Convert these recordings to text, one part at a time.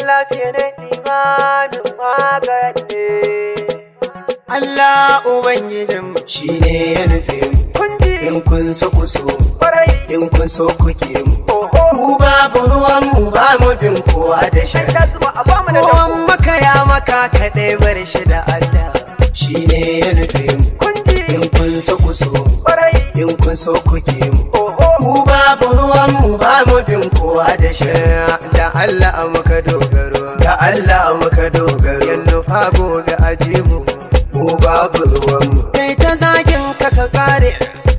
Lafiya ne limamin waka ne. Allah Ubangijinmu shi ne ya nufe mu. Kun ji. In kun so ku so mu, Kwarai. in kun so ku ki mu. Oho. Mu babu ruwan mu, ba mu bin kowa da Sai shari. ta zuba a bamu na kowan danko. maka ya maka kaɗai, bar shi da Allah. Shi ne ya nufe mu. Kun ji. In kun so ku so mu, Kwarai. in kun so ku ki mu. Oho. Mu babu ruwan mu, ba mu bin kowa da shari. Da Allah muka dogaro, Da Allah muka dogaro, ya nufa gobe aji mu. Mu babu ruwan mu, Kai ta zagin ka ka kare,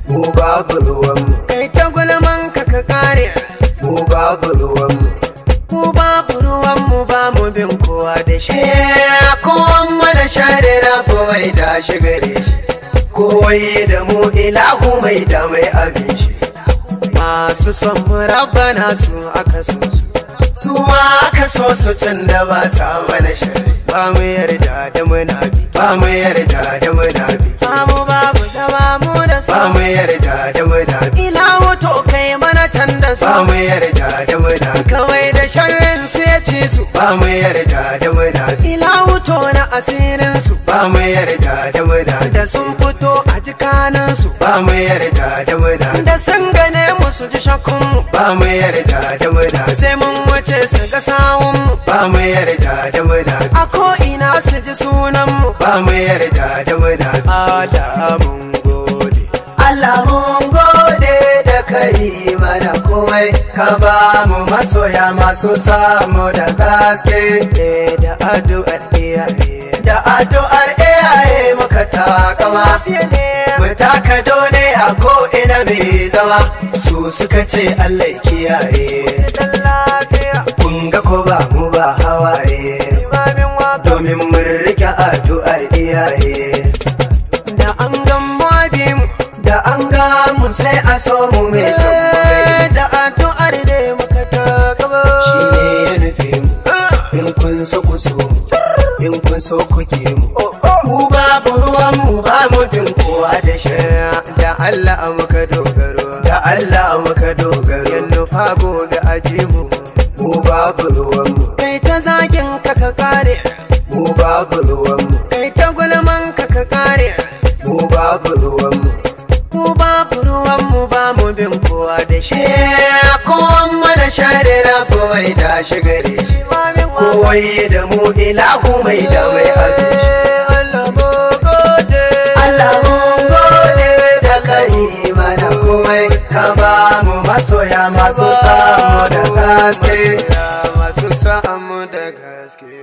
mu babu ruwan mu, kai ta gulman ka ka kare. Mu babu ruwan mu. Mu babu ruwan mu, ba mu bin kowa da shi. Eh, kowan mana share rabu mai da shi gare shi. Kowai da mu ilahu mai da mai abin shi. Masu son mu rabbana su aka so su. Su ma aka so su tun da ba sa mana shari. Ba mu yarda da muna bi. Ba mu yarda da muna bi. Ba mu babu zama mu da su. Ba mu yarda da muna bi. Ilahu to kai mana can da su. Ba mu yarda da muna bi. Kawai da sharrin su ya ci su. Ba mu yarda da muna bi. Ilahu to na asirin su. Ba mu yarda da muna bi. Da sun fito a jikanin su. Ba mu yarda da muna bi. Da sun gane mu su ji shakkun mu. Ba mu yarda da muna bi. Sai mun wuce su ga sawun mu. Ba mu yarda da muna bi. A ko ina su ji sunan mu. Ba mu yarda da muna bi. Allah mun gode. Allah mun gode da kai mana komai, ka ba mu masoya masu samu da gaske. Eh, da addu'ar iyaye. Da addu'ar iyaye muka takama, Lafiya ne. mu taka dole a ko ina mai zama, su suka ce Allah ya kiyaye. Dan lafiya. Kun ga ko ba mu ba hawaye, Limamin waka. domin mun rike addu'ar iyaye. Da an gan mu abi mu. Da an ga mu sai a so mu mai son mu gani. Da addu'ar da muka takaba. Shi ne ya nufe mu. In kun so ku so mu, in kun so ku ki mu. Oho. Mu babu ruwan mu, ba mu bin kowa da shi. Da Allah muka dogaro, Da Allah muka dogaro, ya nufa gobe aji mu. Mu babu ruwan mu, Kai ta zagin ka ka kare, mu babu ruwan mu, kai ta gulman ka ka kare. Mu babu ruwan mu. Mu babu ruwan mu, ba mu bin kowa da shi. Eh, kowan mana share rabu mai da shi gare shi. Limamin waka. Kowai da mu ilahu mai da mai abin shi. Allah mu gode. Allah mun gode da kai mana komai, ka ba mu masoya masu samu da gaske. Masu samu da gaske.